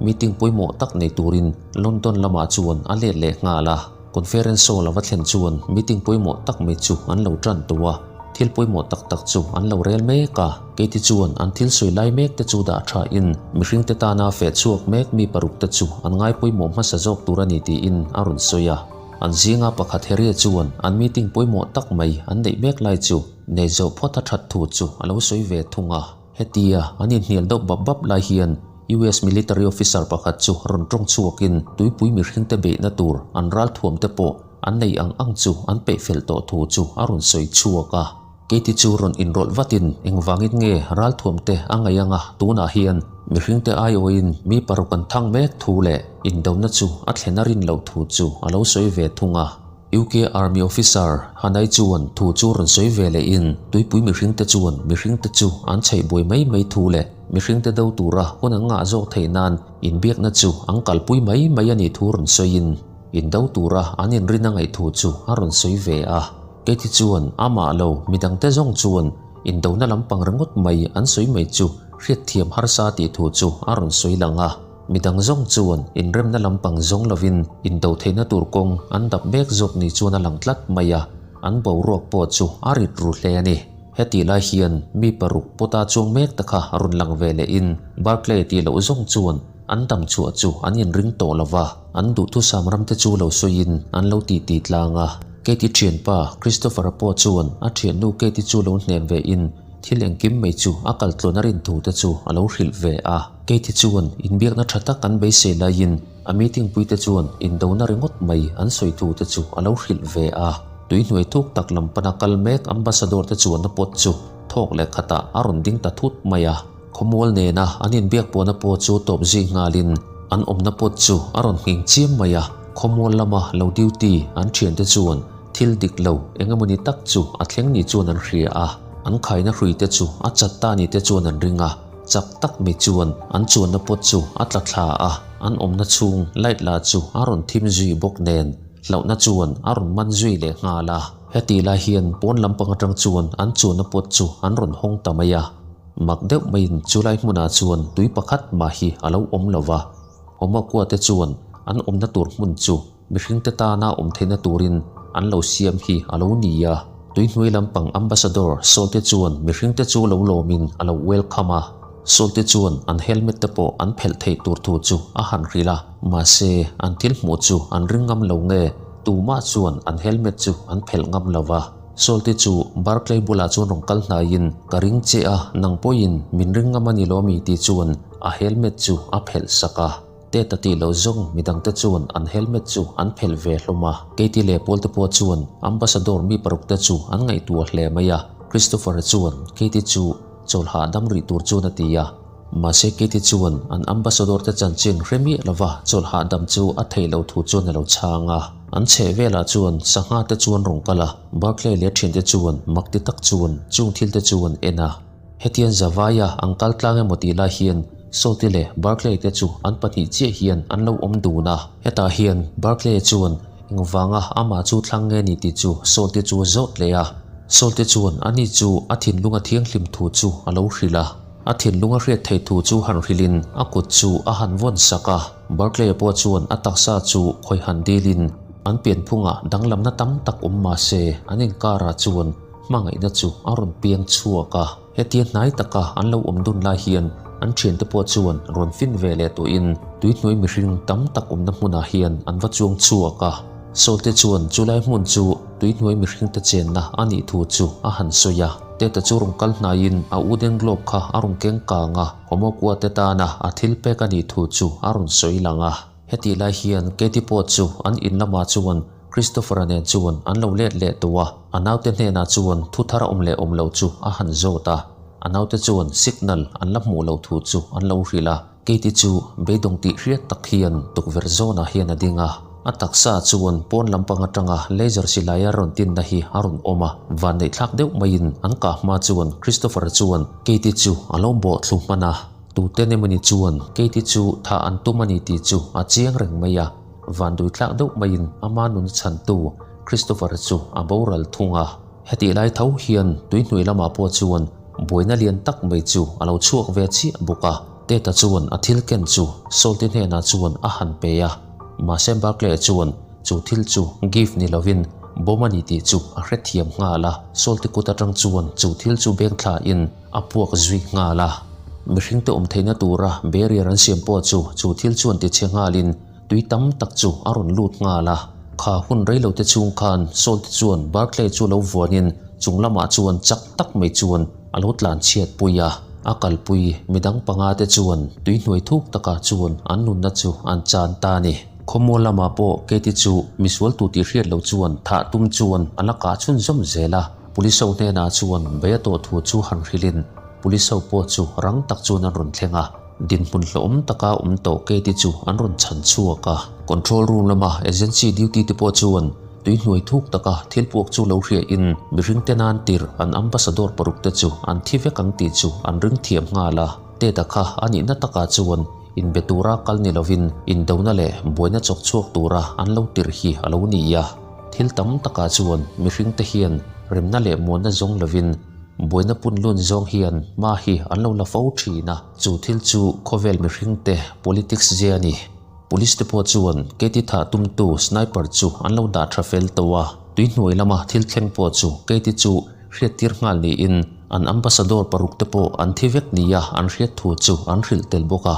meeting pawimawh tak nei turin London lamah chuan a let leh nghal a. Conference hall a va thlen chuan meeting pawimawh tak mai chu an lo tan tawh a, thil pawimawh tak tak chu an lo rel mek a. Keiti chuan an thil sawi lai mek te chu dah thain mihringte tana feh chhuak mek mi paruk te chu an ngai pawimawh hmasa zawk tur a ni tiin a rawn sawi a. An zinga pakhat Harriet chuan an meeting pawimawh tak mai an neih mek lai chu nei zawh phawt a that thu chu a lo sawi ve thung a. Hetia an inhnial deuh bap bap lai hian US military officer pakhat chu rawn tawng chhuakin tuipui mihringte beihna tur an ralthuam te pawh an nei ang ang chu an peih fel tawh thu chu a rawn sawi chhuak a. Keiti chu rawn inrawlh vatin engvangin nge ralthuam te a ngaih anga tunah hian mihringte aiawhin mi paruk an thang mek thu leh indona chu a thlen a rin loh thu chu a lo sawi ve thung a. UK Army officer Hanai chuan thu chu rawn sawi ve lehin tuipui mihringte chuan mihringte chu an chheih buai mai mai thu leh mihringte do tura hun an ngah zawk theih nan inbiakna chu an kalpui mai mai a nih thu rawn sawiin indo tura an inrin a ngaih thu chu a rawn sawi ve a. Keiti chuan amah lo midangte zawng chuan indona lampang ringawt mai an sawi mai chu hriatthiam harsa tih thu chu a rawn sawi lang a. Midang zawng chuan inremna lampang zawng lovin indo theihna tur kawng an dap mek zawk ni chuan a lang tlat mai a, an boruak pawh chu a rit ru hle a ni. Hetih lai hian mi paruk pawta chuang mek ta kha rawn lang ve lehin Barclay tih loh zawng chuan an dam chhuah chu an inring tawh lo va, an duhthusam ramte chu lo sawiin an lo titi tlang a. Katie thianpa Christopher-a pawh chuan a thiannu Katie chu lo hnem vein thil engkim mai chu a kal tluan a rin thu te chu a lo hrilh ve a. Katie chuan inbiakna tha tak an beisei laiin a meeting puite chuan indona ringawt mai an sawi thu te chu a lo hrilh ve a. Tuihnuai thuk tak lam pana kal mek ambassador te chuanna pawt chu thawk leh khatah a rawn ding ta thut mai a. Khawmual nena an inbiak pawhna pawh chu tawp zui nghalin an awmna pawt chu a rawn nghing chiam mai a. Khawmual lama lo duty an thiante chuan thil dik lo eng emawni tak chu a thleng ni chuan an hria a, an khaina hrui te chu a chat ta ni te chuan an ring a, chak tak mai chuan an chuanna pawt chu a tla thla a, an awmna chhung light lah chu a rawn thim zui bawk nen hlauhna chuan a rawn man zui leh nghal a. Hetih lai hian pawn lampang atang chuan an chuanna pawt chu an rawn hawng ta mai a, mak deuh maiin chulai hmunah chuan tui pakhat mah hi a lo awm lo va. Homakua te chuan an awmna tur hmun chu mihringte tana awm theihna turin an lo siam hi a lo ni a. Tuihnuai lampang Ambassador Saul te chuan mihringte chu lo lawmin a lo welcome a. Saul te chuan an helmet te pawh an phelh theih tur thu chu a han hrilh a, mahse an thil hmuh chu an ring ngam lo nge tumah chuan an helmet chu an phelh ngam lo va. Saul te chu Barclay bulah chuan rawn kal hnaiin, Ka ring che a, nang pawhin min ring ngam a ni lo mi tih chuan A helmet chu a phelh sak a, Tet a tih loh zawng midangte chuan an helmet chu an phelh ve hlawm a. Katie leh Paul te pawh chuan Ambassador mi paruk te chu an ngaihtuah hle mai a. Christopher chuan Katie chu chawl hahdam rih tur chuan a ti a. Mahse Katie chuan an Ambassador te chanchin hre miah lova chawl hahdam chu a theih loh thu chuan a lo chhang a. An chheh velah chuan sangha te chuan rawn kal a, Barclay leh thiante chuan mak ti tak chuan chung thil te chu an en a. Hetiang Zavaia an kal tlang emaw tih lai hian Saute leh Barclay te chu an pahnih chiah hian an lo awm dun a. Hetah hian Barclay chuan engvanga amah chu thlang nge ni tih chu Saute chu a zawt leh a. Saute chuan ani chu a thinlunga thianghlim thu chu a lo hrilh a. A thinlunga hriat theih thu chu han hrilhin a kut chu a han vawn sak a. Barclay pawh chuan a taksa chu khawi han dilin an pianphungah danglamna tam tak awm mah se an inkarah chuan Hmangaihna chu a rawn piang chhuak a, hetia hnai taka an lo awm dun lai hian an thiante pawh chuan rawn fin ve leh tawhin tuihnuai mihring tam tak awmna hmunah hian an va chuang chhuak a. Sawlte chuan chulai hmun chu tuihnuai mihringte chenna a nih thu chu a han sawi a. Teta chu rawn kal hnaiin a wooden globe kha a rawn keng kang a, Homokuate tana a thil pek a nih thu chu a rawn sawi lang a. Hetih lai hian Katie pawh chu an in lamah chuan Christopher-a nen chuan an lo let leh tawh a, a naute hnenah chuan thu thar a awm leh awm lo chu a han zawt a. A naute chuan signal an la hmuh loh thu chu an lo hrilh a. Katie chu beidawng tih hriat tak hian tukverh zawnah hian a ding a. A taksa chuan pawn lampang atanga laser silai a rawn tinna hi a rawn awm a. Vanneihthlak deuh maiin an kah hma chuan Christopher chuan Katie chu a lo bawh thlu hman a. Tuten emawni chuan Katie chu thah an tum a ni tih chu a chiang reng mai a. Vanduithlak deuh maiin ama nuna chhantu Christopher chu a boral thung a. Hetih lai tho hian tuihnuai lamah pawh chuan buaina lian tak mai chu a lo chhuak ve chiah bawk a. Teta chuan a thil ken chu Salty hnenah chuan a han pe a, mahse Barclay chuan chu thil chu gift ni lovin bomb a ni tih chu a hrethiam nghal a. Salty kut atang chuan chu thil chu beng thlain a puak zui nghal a. Mihringte awm theihna tura barrier an siam pawh chu chu thil chuan tichhe nghalin Tui tam tak chu a rawn lut nghal a, kha hun reilo te chhung khan Saul te chuan Barclay chu lo vuanin chung lamah chuan chak tak mai chuan a lo tlan chhiat pui a. A kalpui midang panga te chuan tui hnuai thuk takah chuan an nunna chu an chan ta a ni. Khawmual lamah pawh Katie chu misual tu tih hriat lo chuan thah tum chuan a la kah chhunzawm zel a. Police ho hnenah chuan bei a tawh thu chu han hrilhin Police ho pawh chu rang tak chuan an rawn thleng a. Dinhmun hlauhawm taka awm tawh Katie chu an rawn chhan chhuak a. Control room lama agency duty te pawh chuan tui hnuai thuk taka thil puak chu lo hriain mihring te nan tirh an ambassador paruk te chu an thi vek ang tih chu an ring thiam nghal a. Teta kha a nihna takah chuan inbe tura kal ni lovin indona leh buaina chawk chhuak tura an lo tirh hi a lo ni a. Thil tam takah chuan mihring te hian remna leh muanna zawng lovin buaina punlun zawng hian hma hi an lo la fo thin a. Chu thil chu khawvel mihringte politics zia a ni. Police te pawh chuan Katie thah tumtu sniper chu an lo dah tha fel tawh a, tuihnuai lama thil thleng pawh chu Katie chu hriattir nghal niin an ambassador paruk te pawh an thi vek nia an hriat thu chu an hrilh tel bawk a.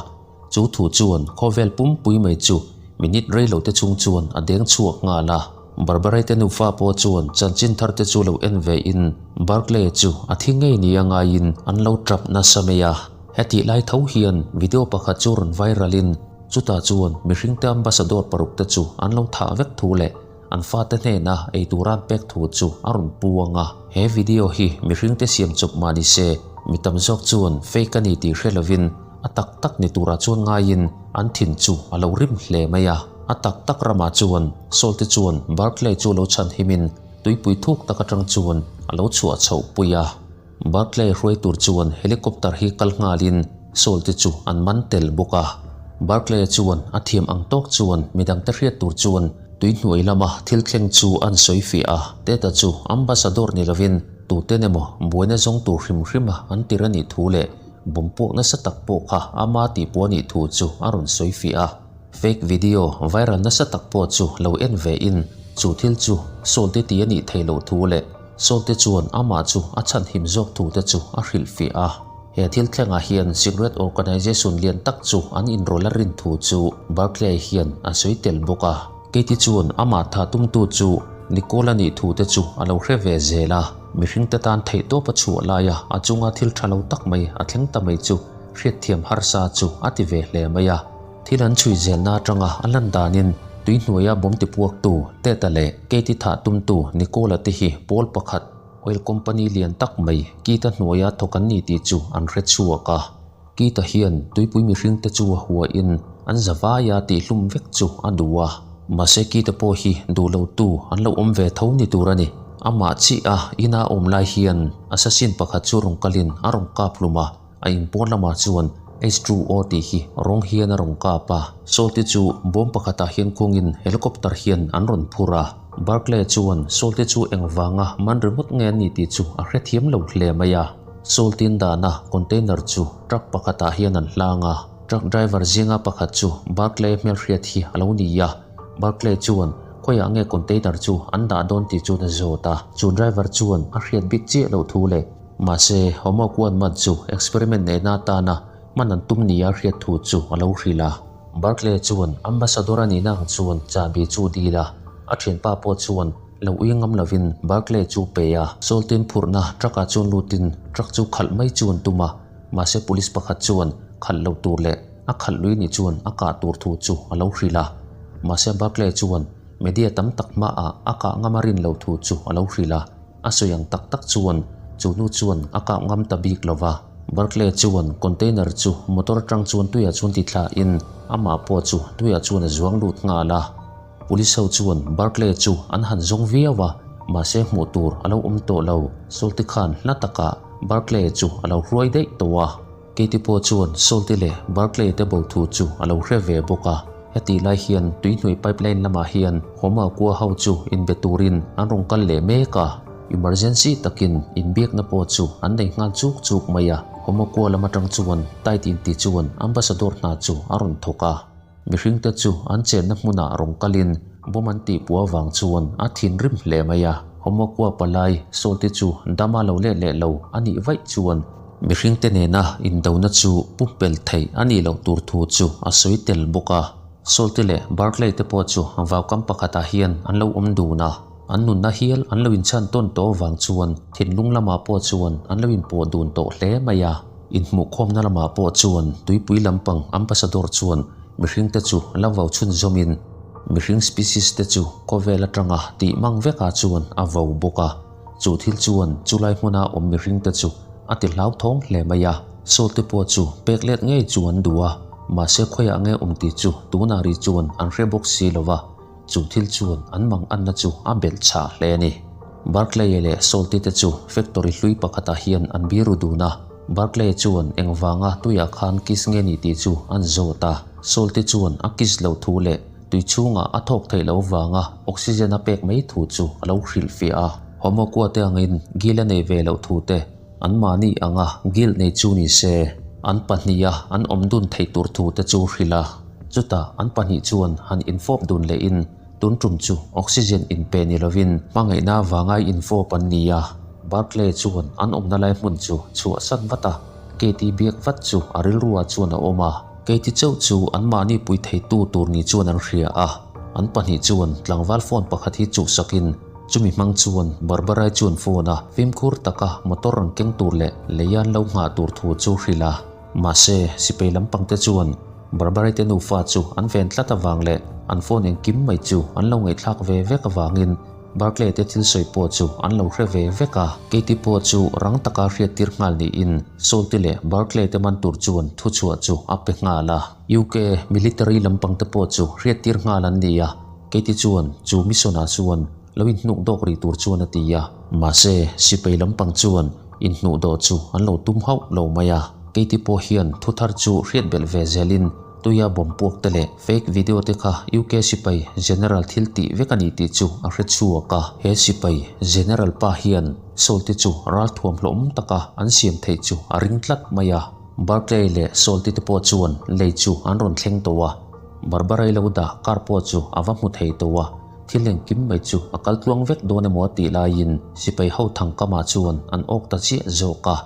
Chu thu chuan khawvel pumpui mai chu minute reilo te chung chuan a deng chhuak nghal a. Barbarite nufa pawh chuan chanchin thar te chu lo en ve in Barclay chu a thi ngei nia ngaiin an lo tap nasa mai a. Hetih lai tho hian video pakhat chu rawn viral in chutah chuan mihringte ambassador paruk te chu an lo thah vek thu leh an fate hnena ei tura an pek thu chu a rawn puang a. He video hi mihringte siam chawp mah ni se mi tam zawk chuan fake a ni tih hre lovin A tak tak ni turah chuan ngaiin an thin chu a lo rim hle mai a. A tak tak ramah chuan Saul te chuan Barclay chu lo chhan himin tuipui thuk tak atang chuan a lo chhuah chhoh pui a. Barclay hruai tur chuan helicopter hi kal nghalin Saul te chu an man tel bawk a. Barclay chuan a thiam ang tawk chuan midangte hriat tur chuan tui hnuai lama thil thleng chu an sawi fiah a. Teta chu ambassador ni lovin tuten emaw buaina zawng tur hrim hrima an tir a nih thu leh Bawm pawh nasa tak pawh kha ama tih pawh a nih thu chu a rawn sawi fiah a. Fake video viral nasa tak pawh chu lo en ve in chu thil chu Saul-te tih a nih theih loh thu leh Saul-te chuan amah chu a chhanhim zawk thu te chu a hrilh fiah a. He thil thlengah hian secret organization lian tak chu an inrawlh a rin thu chu Barclay hian a sawi tel bawk a. Katie chuan amah tha tumtu chu Nicole a nih thu te chu a lo hre ve zel a. Mihringte tan theihtawp a chhuah laia a chunga thil tha lo tak mai a thleng ta mai chu hriatthiam harsa chu a ti ve hle mai a. Thil an chhui zelna atanga a lan danin tui hnuaia bawm tipuaktu Teta leh Katie thah tumtu Nicola te hi pawl pakhat oil company lian tak mai Keith-a hnuaia thawk an ni tih chu an hre chhuak a. Keith-a hian tuipui mihringte chu a huain an zavaia tihhlum vek chu a duh a. Mahse Keith-a pawh hi duh lotu an lo awm ve tho ni tur a ni. Amah chiah a ina awm lai hian assassin pakhat chu rawn kalin a rawn kap hlum a, a inpawn lamah chuan H2O tih hi rawng hian a rawn kap a. Saul-te chu bawm pakhatah hian khungin helicopter hian an rawn phur a. Barclay chuan Saul-te chu engvanga man ringawt nge an ni tih chu a hrethiam lo hle mai a. Saul tin dahna container chu truck pakhatah hian an hlang a, truck driver zinga pakhat chu Barclay hmelhriat hi a lo ni a. Barclay chuan khawiah nge container chu an dah dawn tih chuan a zawt a, chu driver chuan a hriat bik chiah loh thu leh mahse homework one month chu experiment neihna atana hman an tum nia hriat thu chu a lo hrilh a. Barclay chuan ambassador a nihna ang chuan chahbi chu dil a, a thianpa pawh chuan Lo ui ngam lovin Barclay chu pe a, Saultin phurhna truck ah chuan lutin truck chu khalh mai chu an tum a, mahse police pakhat chuan khalh lo tur leh a khalh lui ni chuan a kah tur thu chu a lo hrilh a. Mahse Barclay chuan media tam tak hmaah a kah ngam a rin lo thu chu a lo hrilh a, a sawi ang tak tak chuan Chu hnu chuan a kap ngam ta bik lo va. Barclay chuan container chu motor atang chuan tuiah chuan ti thla in amah pawh chu tuiah chuan a zuang lut nghal a. Police ho chuan Barclay chu an han zawng viau a, mahse hmuh tur a lo awm tawh lo. Salty khan hla takah Barclay chu a lo hruai daih tawh a. Katie pawh chuan Salty leh Barclay te bo thu chu a lo hre ve bawk a. Hetih lai hian tuihnuai pipeline lamah hian Homa kua ho chu inbe turin an rawn kal leh mek a. Emergency takin inbiakna pawh chu an nei nghal chuk chuk mai a. Homa kua lam atang chuan tight inti chuan Ambassador hna chu a rawn thawk a. Mihringte chu an chenna hmunah rawn kalin bomb an tihpuah avang chuan a thinrim hle mai a. Homokhua palai Saul-te chu dama lo let leh lo a nih vaih chuan mihringte nena indona chu pumpelh theih a nih loh tur thu chu a sawi tel bawk a. Saul-te leh Barclay-te pawh chu vaukam pakhatah hian an lo awm dun a. An nunna hial an lo inchhan tawn tawh avang chuan thinlung lamah pawh chuan an lo inpawh dun tawh hle mai a. Inhmuhkhawmna lamah pawh chuan tuipui lampang ambassador chuan mihringte chu la vau chhunzawmin mihring species te chu khawvel atanga tih mang vekah chuan a vau bawk a. Chu thil chuan chulai hmuna awm mihringte chu a ti hlauthawng hle mai a. Sawlte pawh chu pek let ngei chu an duh a, mahse khawiah nge awm tih chu tunah ri chuan an hre bawk si lo va. Chu thil chuan an mang anna chu a belh chhah hle a ni. Barclay leh Salty te chu factory hlui pakhatah hian an biru dun a. Barclay chuan engvanga tuiah khan kiss nge ni tih chu an zawt a. Salty chuan a kiss loh thu leh tui chhungah a thawk theih loh vanga oxygen a pek mai thu chu a lo hrilhfiah a. Homokhua te angin gil a nei ve loh thu te anmahni anga gil nei chu ni se an pahniha an awm dun theih tur thu te chu hrilh a. Chutah an pahnih chuan han infawp dun lehin tun tum chu oxygen inpe ni lovin hmangaihna vangai infawp an ni a. Barclay chuan an awmna lai hmun chu chhuahsan vat a, Katie biak vat chu a rilruah chuan a awm a. Katie chauh chu anmahni pui theitu tur ni chuan an hria a. An pahnih chuan tlangval phone pakhat hi chuhsakin chumi hmang chuan Barbarai chuan phone a fimkhur taka motor rawn keng tur leh lei an lo nghah tur thu chu hrilh a. Mahse, sipai lampang te chuan Barbarite nufa chu an ven tlat avang leh an phone engkim mai chu an lo ngaihthlak ve vek avangin Barclay te thil sawi pawh chu an lo hre ve vek a. Katie pawh chu rang taka hriattir nghal niin Salty leh Barclay te man tur chuan thuchhuah chu a pe nghal a. UK military lampang te pawh chu hriattir nghal an ni a, Katie chuan chu mission ah chuan lo inhnuk dawk rih tur chuan a ti a. Mahse, sipai lampang chuan inhnuh dawh chu an lo tum hauh lo mai a. Katie pawh hian thu thar chu hriat belh ve zelin tuia bomb puak te leh fake video te kha UK sipai general thil tih vek a ni tih chu a hre chhuak a. He sipai general pa hian Saul te chu ralthuam hlawm taka an siam theih chu a ring tlat mai a. Barclay leh Saul te te pawh chuan lei chu an rawn thleng tawh a. Barbarai lo dah car pawh chu a va hmu thei tawh a. Thil engkim mai chu a kal tluang vek dawn emaw a tih laiin sipai ho thangkamah chuan an awk ta chiah zawk a.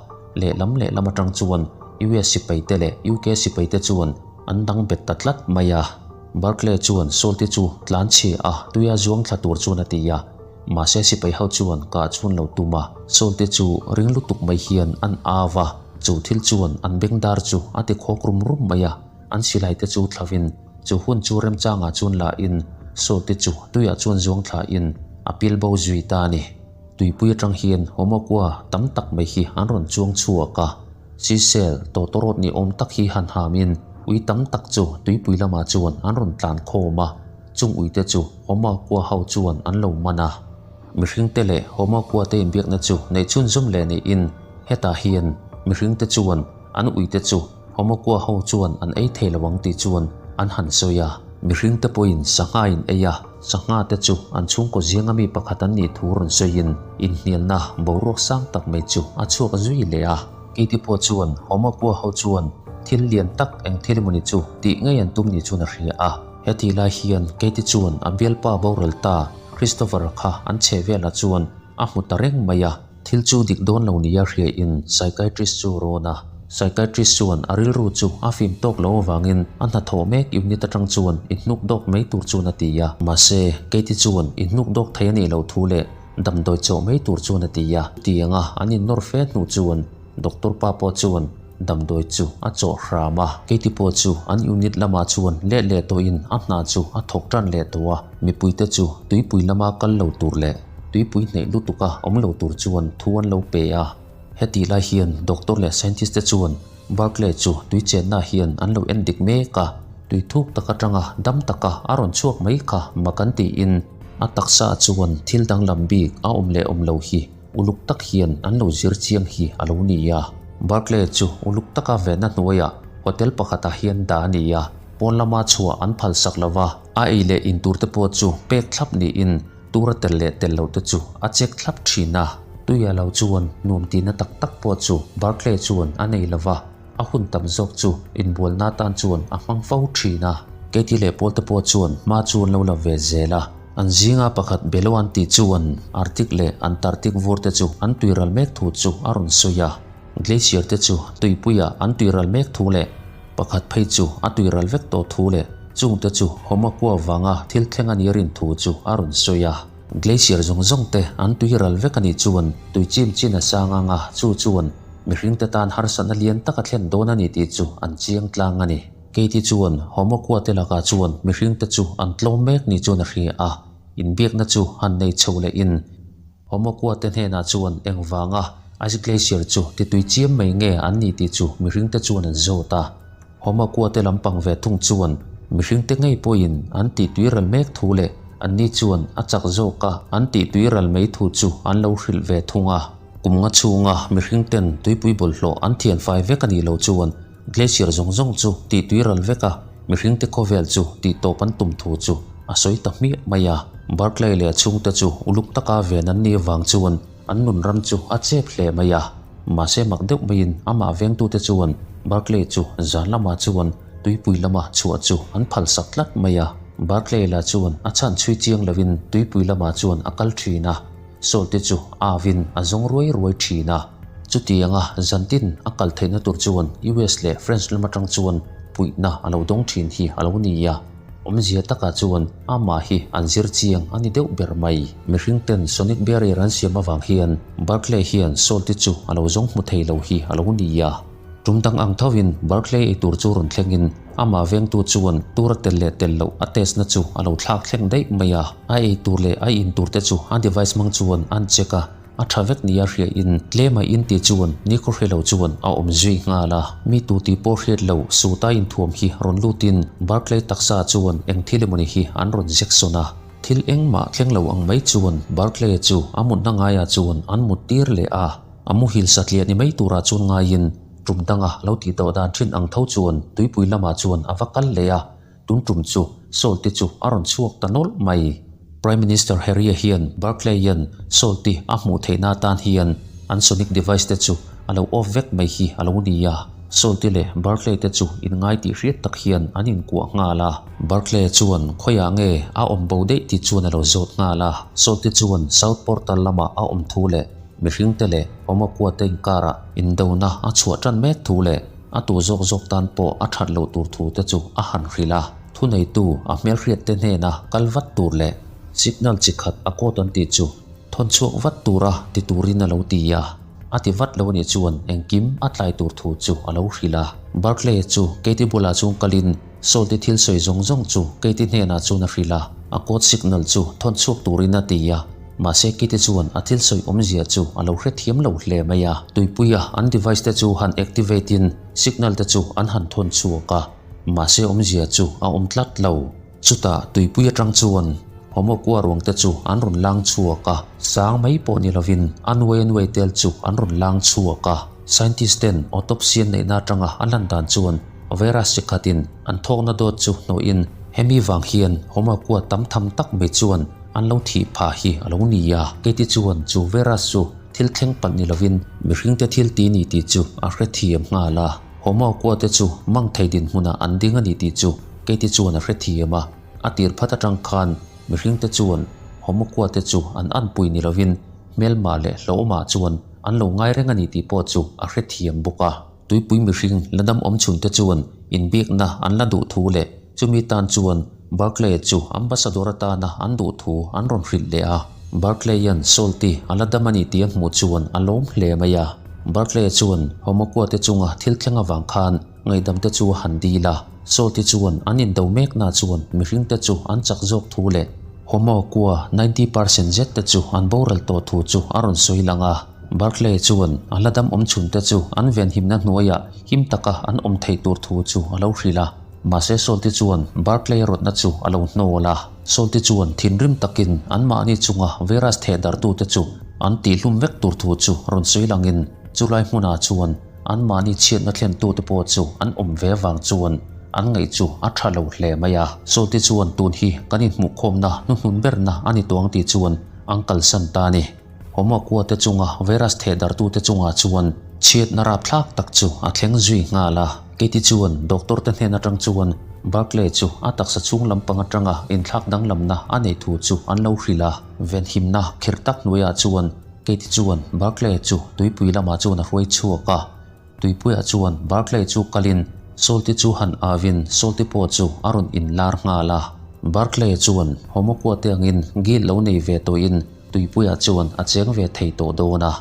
Lehlam lehlam atang chuan US sipai te leh UK sipai te chuan an dang bet ta tlat mai a. Barclay chuan Saul-te chu tlan chhia a, tuia zuang thla tur chuan a ti a. Mahse sipai ho chuan kah chhun lo tum a, Saul-te chu ring lutuk mai hian an au va, chu thil chuan an bengdar chu a ti khawk rum rum mai a. An silai te chu thlavin chu hun chu remchangah chuan la in Saul-te chu tuiah chuan zuang thla in a pil bo zui ta a ni. Tuipui atang hian Homakua tam tak mai hi an rawn chuang chhuak a, Sisel tawtawrawt ni awm tak hi han hamin ui tam tak chu tuipui lamah chuan an rawn tlan khawm a, chung uite chu Homakua ho chuan an lo man a. Mihringte leh Homakua te inbiakna chu neih chhunzawm leh niin hetah hian mihringte chuan an uite chu Homakua ho chuan an ei thei lo ang tih chuan an han sawi a. Mihringte pawhin sangha in ei a, sangha te chu an chhungkaw zianga mi pakhat an nih thu rawn sawiin inhnialna boruak sang tak mai chu a chhuak zui leh a. Keiti pawh chuan Homakua ho chuan thil lian tak eng thil emawni chu tih ngei an tum ni chuan a hria a. Heti lai hian Keiti chuan a bialpa boral ta Christopher kha an chhe velah chuan a hmu ta reng mai a. Thil chu dik dawn lo nia hria in psychiatrist chu rawn a. Psychiatrist chuan a rilru chu a fim tawk lo avangin a hnathawh mek unit atang chuan i hnuk dawk mai tur chuan a ti a. Mahse, Katie chuan i hnuk dawk thei a nih loh thu leh damdawi chawh mai tur chuan a ti a. Chutianga an innawr fe hnu chuan doctor pa pawh chuan damdawi chu a chawh hram a. Katie pawh chu an unit lamah chuan let leh tawhin a hna chu a thawk tan leh tawh a. Mipuite chu tuipui lama kal lo tur leh Tuipui hneih lutuka awm lo tur chuan thu an lo pe a. Hetih lai hian doctor leh scientist te chuan Barclay chu tui chenna hian an lo en dik mek a, tui thuk tak atanga dam taka a rawn chhuak mai kha mak an tiin a taksa chuan thil danglam bik a awm leh awm lo hi uluk tak hian an lo zir chiang hi a lo ni a. Barclay chu uluk taka venna hnuaiah hotel pakhatah hian dah a ni a, pawn lama chhuah an phalsak lo va, a ei leh in tur te pawh chu pek thlap niin Tura tel leh tel lo te chu a check thlap thin a. Tuia lo chuan nuam tihna tak tak pawh chu Barclay chuan a nei lo va, a hun tam zawk chu inbualna atan chuan a hmang fo thin a. Katie leh Paul te pawh chuan hma chu an lo la ve zel a. An zinga pakhat Belo an tih chuan Arctic leh Antarctic vur te chu an tuiral mek thu chu a rawn sawi a. Glacier te chu tuipuiah an tuiral mek thu leh Pakhat phei chu a tuiral vek tawh thu leh chungte chu Homakua vanga thil thleng a nih rin thu chu a rawn sawi a. Glacier zawng zawng te an tuiral vek a nih chuan tui chim chin a sang ang a, chu chuan mihringte tan harsatna lian tak a thlen dawn a ni tih chu an chiang tlang a ni. Katie chuan Homakua te lakah chuan mihringte chu an tlawm mek ni chuan a hria a, inbiakna chu han nei chho lehin Homakua te hnenah chuan engvanga Ice Glacier chu titui chiam mai nge an ni tih chu mihringte chuan an zawt a. Homakua te lampang ve thung chuan mihringte ngei pawhin an tihtui ral mek thu leh anni chuan a chak zawka an tihtui ral mai thu chu an lo hrilh ve thung a. Kum nga chhunga mihringten tuipui bawlhhlawh an thianfai vek a nih loh chuan Glacier zawng zawng chu tihtui ral vek a, mihringte khawvel chu tihtawp an tum thu chu a sawi ta hmiah mai a. Barclay leh a chhungte chu uluk taka ven an nih avang chuan an nun ram chu a chep hle mai a. Mahse mak deuh maiin amah vengtute chuan Barclay chu zan lamah chuan tuipui lama chhuah chu an phalsak tlat mai a. Barclay lah chuan a chhan chhui chiang lovin tuipui lamah chuan a kal thin a. Sawlte chu avin a zawng ruai ruai thin a. Chutianga zantin a kal theihna tur chuan US leh French lam atang chuan puihna a lo dawng thin hi a lo ni a. Awmzia takah chuan amah hi an zir chiang a ni deuh ber mai. Mihring ten sonic barrier an siam avang hian Barclay hian Sawlte chu a lo zawng hmu thei lo hi a lo ni a. Tum dang ang thovin Barclay ei tur chu rawn thlengin amah vengtu chuan tur a tel leh tel loh a test na chu a lo thlak thleng daih mai a. A ei tur leh a in tur te chu a device hmang chuan an check a, a tha vek nia hriain tlem a in tih chuan nikhaw hre lo chuan a awm zui nghal a. Mi tu tih pawh hriat loh suta inthuam hi rawn lutin Barclay taksa chuan eng thil emawni hi an rawn zek sawn a. Thil engmah thleng lo ang mai chuan Barclay chu a mutna ngaiah chuan an mut tir leh a. A muhil satliah ni mai turah chuan ngaiin tum danga lo tih tawh dan thin ang tho chuan tuipui lamah chuan a va kal leh a, tun tum chu Sawlte chu a rawn chhuak ta nawlh mai. Prime Minister Harry-a hian Barclay-a'n Sawlte a hmuh theihna atan hian an sonic device te chu a lo off vek mai hi a lo ni a, Sawlte leh Barclay te chu inngai tih hriat tak hian an inkuah nghal a. Barclay chuan khawiah nge a awm bo daih tih chuan a lo zawt nghal a, Sawlte chuan South Portal lamah a awm thu leh Mihringte leh Homakuate inkarah indona a chhuah tan mek thu leh a tu zawk zawk tan pawh a that loh tur thu te chu a han hrilh a. Thuneitu a hmelhriatte hnena kal vat tur leh signal chi khat a code an tih chu thawn chhuak vat tura ti turin a lo ti a. A ti vat lo anih chuan engkim a tlai tur thu chu a lo hrilh a. Barclay chu Katie bulah chuan kalin Saul-te thil sawi zawng zawng chu Katie hnenah chuan a hrilh a, a code signal chu thawn chhuak turin a ti a. Mahse Katie chuan a thil sawi awmzia chu a lo hrethiam lo hle mai a. Tuipuia an device te chu han activate in signal te chu an han thawn chhuak a, mahse awmzia chu a awm tlat lo. Chutah tuipui atang chuan Homokua ruang te chu an rawn lang chhuak a, sang mai pawh ni lovin a nuai a nuai tel chu an rawn lang chhuak a. Scientist ten autopsy an neihna atanga a lan dan chuan virus chi khatin an thawkna dawt chu hnawhin hemi vang hian Homakua tam tham tak mai chuan an lo thih phah hi a lo ni a. Keiti chuan chu virus chu thil thleng palh ni lovin mihringte thil ti ni tih chu a hrethiam nghal a. Homakua te chu mang thei dinhmunah an ding a ni tih chu Keiti chuan a hrethiam a. A tir phat atang khan mihringte chuan Homakua te chu an anpui ni lovin hmelma leh hlauhawmah chuan an lo ngai reng a ni tih pawh chu a hrethiam bawk a. Tuipui mihring la dam awm chhunte chuan inbiakna an la duh thu leh chumi tan chuan Barclay chu ambassador atana an duh thu an rawn hrilh leh a. Barclay-a'n Salty a la dam a ni tih a hmuh chuan a lawm hle mai a. Barclay chuan Homokuate chunga thil thleng avang khan ngaihdamte chu a han dil a. Salty chuan an indo mekna chuan mihringte chu an chak zawk thu leh Homokua 90 percent zet te chu an boral tawh thu chu a rawn sawi lang a. Barclay chuan a la dam awm chhunte chu an venhimna hnuaiah him taka an awm theih tur thu chu a lo hrilh a. Mahse Saulti chuan Barclay rawtna chu a lo hnawl a. Saulti chuan thinrim takin anmahni chunga virus thehdarhtute chu an tihhlum vek tur thu chu rawn sawi langin chulai hmunah chuan anmahni chhiatna thlentute pawh chu an awm ve vang chuan an ngaih chu a tha lo hle mai a. Saulti chuan tun hi kan inhmuhkhawmna hnuhnun berna a ni tawh ang tih chuan an kalsan ta a ni. Homakua te chunga virus thehdarhtute chungah chuan chhiatna rapthlak tak chu a thleng zui nghal a. Katie chuan doctor te hnen atang chuan Barclay chu a taksa chhung lampang atanga inthlak danglamna a neih thu chu an lo hrilh a. Venhimna khirh tak hnuaiah chuan Katie chuan Barclay chu tuipui lamah chuan a hruai chhuak a. Tuipuiah chuan Barclay chu kalin Salty chu han avin Salty pawh chu a rawn inlar nghal a. Barclay chuan Homakua te angin gil lo nei ve tawhin Tuipuiah chuan a cheng ve thei tawh dawn a.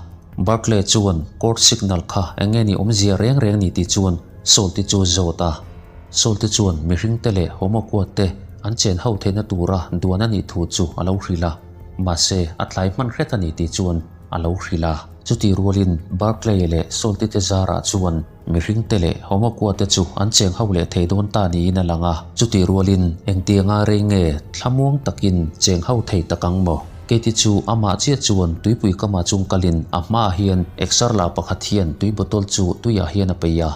Barclay chuan court signal kha eng nge ni awmzia reng reng ni tih chuan Salty chu zawt a. Salty chuan mihringte leh Homakua te an chen ho theihna tura duan a nih thu chu a lo hrilh a. Mahse a tlai hman hret a ni tih chuan a lo hrilh a. Chutih rualin Barclay leh Salty te zarah chuan mihringte leh Homakua te chu an cheng ho leh thei dawn ta niin a lang a. Chutih rualin engtianga rei nge thlamuang takin cheng ho thei tak ang maw? Katie chu amah chiah chuan tuipui kamah chung kalin a hmaah hian exer la pakhat hian tui bottle chu tuiah hian a peih a.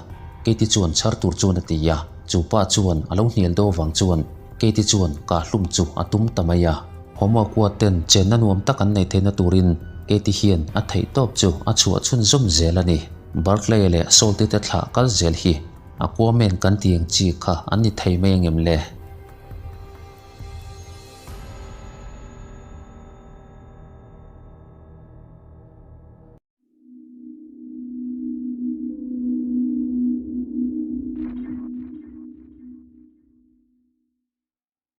Katie chuan chhar tur chuan a ti a. Chu pa chuan a lo hnial deuh avang chuan Katie chuan kahhlum chu a tum ta mai a. Homakua ten chenna nuam tak an neih theihna turin Katie hian a theih tawp chu a chhuah chhunzawm zel a ni. Barclay leh Salty te thlah kal zel hi Aquaman kan ti ang chi kha an ni thei mai angem le?